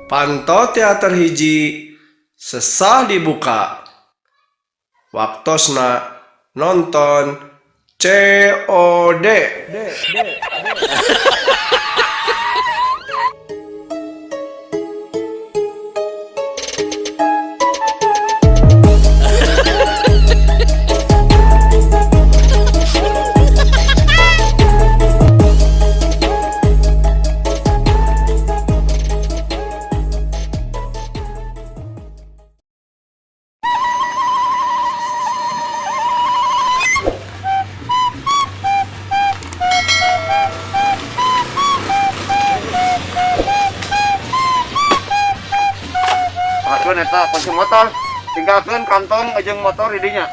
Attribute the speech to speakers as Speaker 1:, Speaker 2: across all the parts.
Speaker 1: Panto teater hiji sesah dibuka. Waktosna nonton COD.
Speaker 2: Pakeun eta kunci motor, tinggalkeun kantong jeung motor di dinya.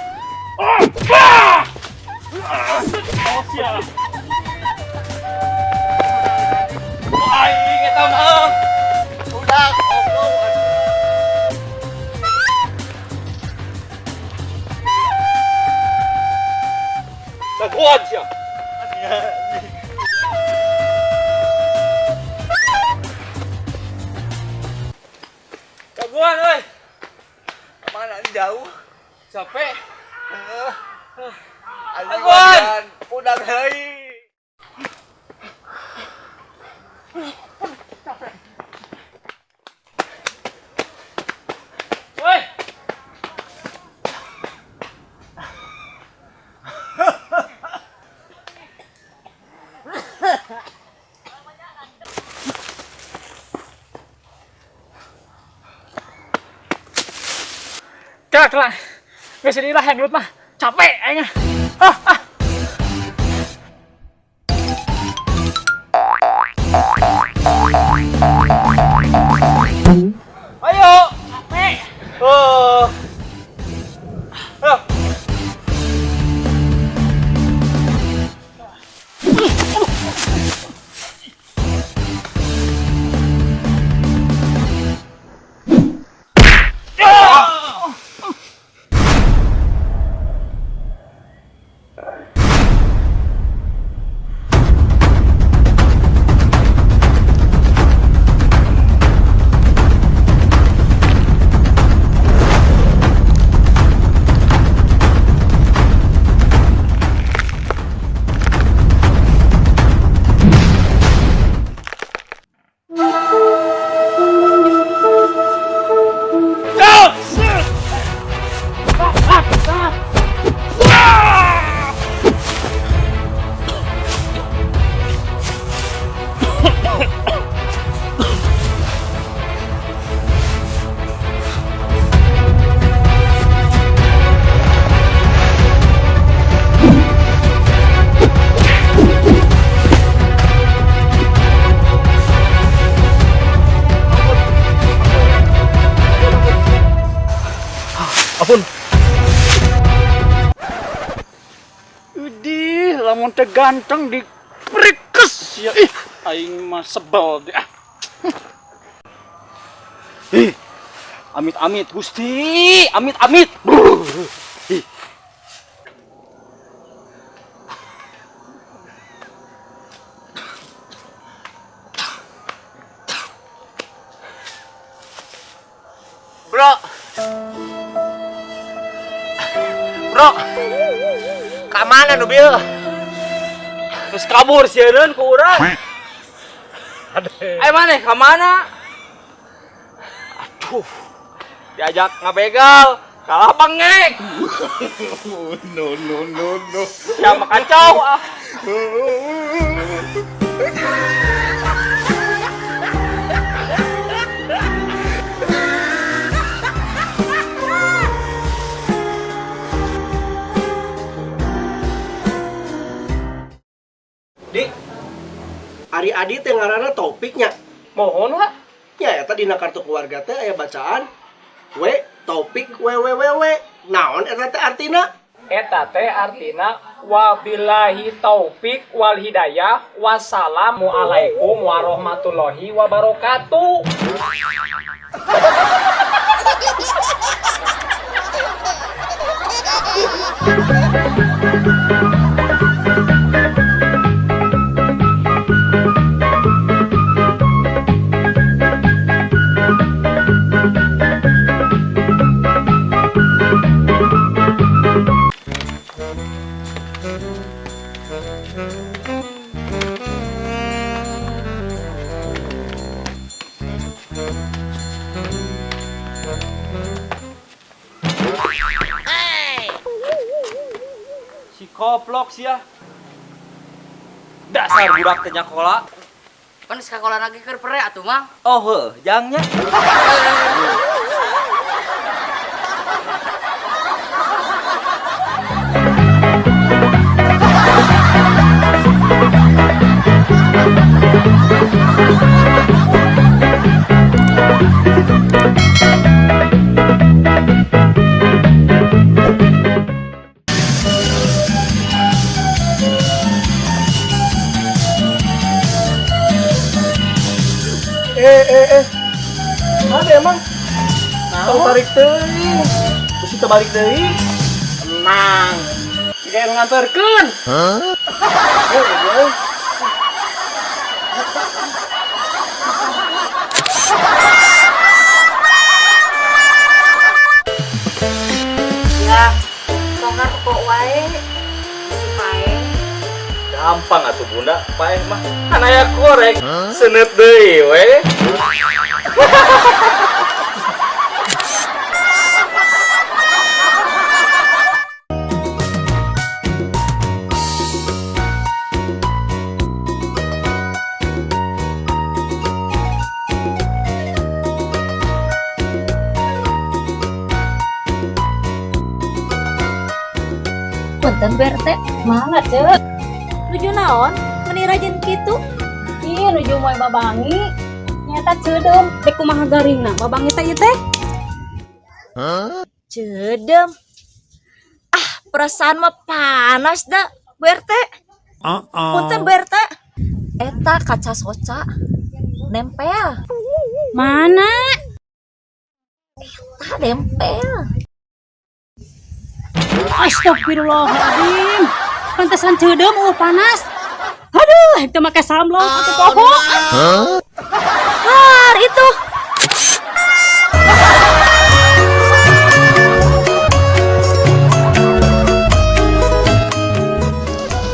Speaker 3: Aing eta mah.
Speaker 2: Udah, opo.
Speaker 3: Daguan sia. Daguan euy.
Speaker 2: Mana ini jauh?
Speaker 3: Capek.
Speaker 2: Anjing,
Speaker 3: Daguan.
Speaker 2: Udah heui.
Speaker 3: Woi.
Speaker 4: Kak, lah. Geus sedih lah yang mah. Capek aing. Ah, ah.
Speaker 3: Ayo.
Speaker 4: Capek.
Speaker 3: Oh. Ayo. Ampun.
Speaker 4: Udih, lamun teh ganteng di prikes ya. Ih, aing mah sebel deh. Ah.
Speaker 3: Ih. Amit-amit Gusti, amit-amit. Ih.
Speaker 2: Bro. Bro. Ka mana nu bil?
Speaker 3: Terus kabur sieun ku urang. Ayo maneh ka mana? Aduh. Diajak ngabegal, kalah bengek.
Speaker 1: No no no no.
Speaker 3: Ya kacau ah.
Speaker 1: Di Ari Adi teh ngaranna Taufiknya.
Speaker 4: Mohon lah.
Speaker 1: Ya eta dina kartu keluarga teh aya bacaan W Taufik W W W W. Naon eta teh artina?
Speaker 4: Eta teh artina wabillahi taufik wal hidayah, wassalamualaikum warahmatullahi wabarakatuh.
Speaker 3: Goblok sia. Dasar budak teh nyakola.
Speaker 5: Pan sekolah lagi keur pere atuh Mang.
Speaker 3: Oh heuh, jangnya.
Speaker 1: Eh eh eh. Ada emang. Tong tarik teuing. Bisi terbalik deui.
Speaker 4: Tenang. Tidak yang nganterkeun.
Speaker 1: Heuh, euy.
Speaker 6: Ya, tongkat kok wae. Bisi pae.
Speaker 3: Gampang atuh Bunda, paeh mah. Kan aya korek. Seuneut deui we.
Speaker 6: Punten Bu RT, mangga ceu. Nuju naon? Meni rajin kitu?
Speaker 7: Ih, nuju moe babangi. Nyata ceudeum, dek kumaha garingna babangi teh ieu teh.
Speaker 6: Ceudeum. Ah, perasaan mah panas dah, Bu RT. Punten Bu RT. Eta kaca soca nempel.
Speaker 7: Mana?
Speaker 6: Eta nempel.
Speaker 7: Astagfirullahaladzim. Pantesan ceudeum panas. Aduh, itu make samlong atuh poho.
Speaker 6: Har itu.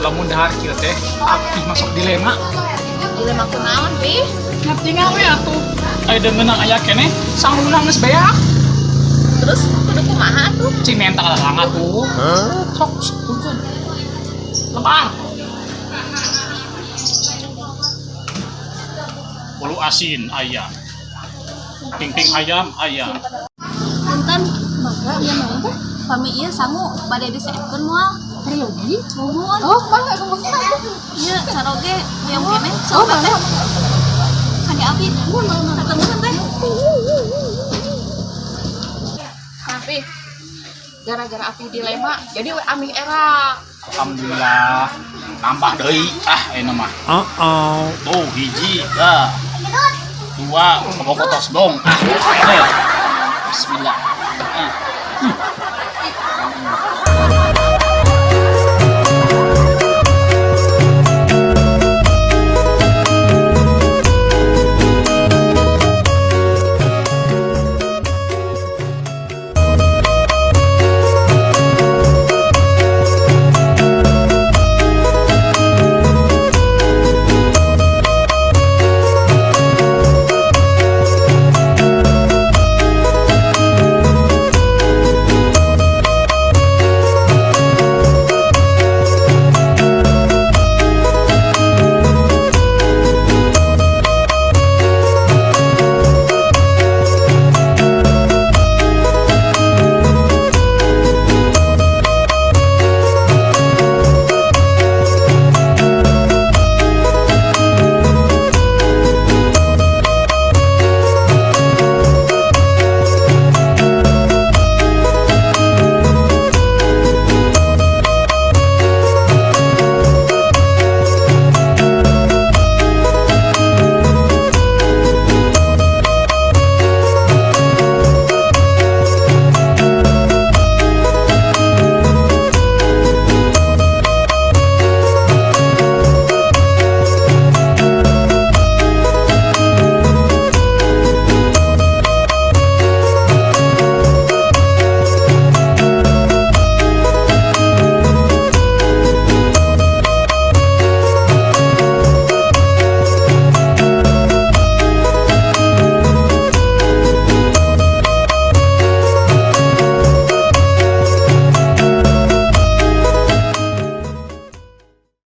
Speaker 4: Lamun dahar kieu teh, abdi masuk dilema.
Speaker 8: Dilema kunaon, Pi?
Speaker 4: Tinggal we atuh. Aya deungeunang aya keneh, sanguna geus beak.
Speaker 8: Terus kudu kumaha tuh?
Speaker 4: Cing menta kalalanga tuh. Sok, tungkeun. Lebar. Bolu asin aya. Pingping ayam aya.
Speaker 8: Punten, mangga ieu naon teh? Pami ieu sangu bade diseepkeun moal. Peryogi? Muhun. Oh, mangga kumaha atuh? Ieu caroge hoyong keneh sok teh. Kangge abdi. Muhun, hatur teh.
Speaker 9: Nah, Pi, gara-gara api dilema, jadi we amih era.
Speaker 4: Alhamdulillah nambah deui ah ayeuna mah. Tuh hiji dah. Dua koboko tos dong. Ah. Eh. Bismillah. Ah.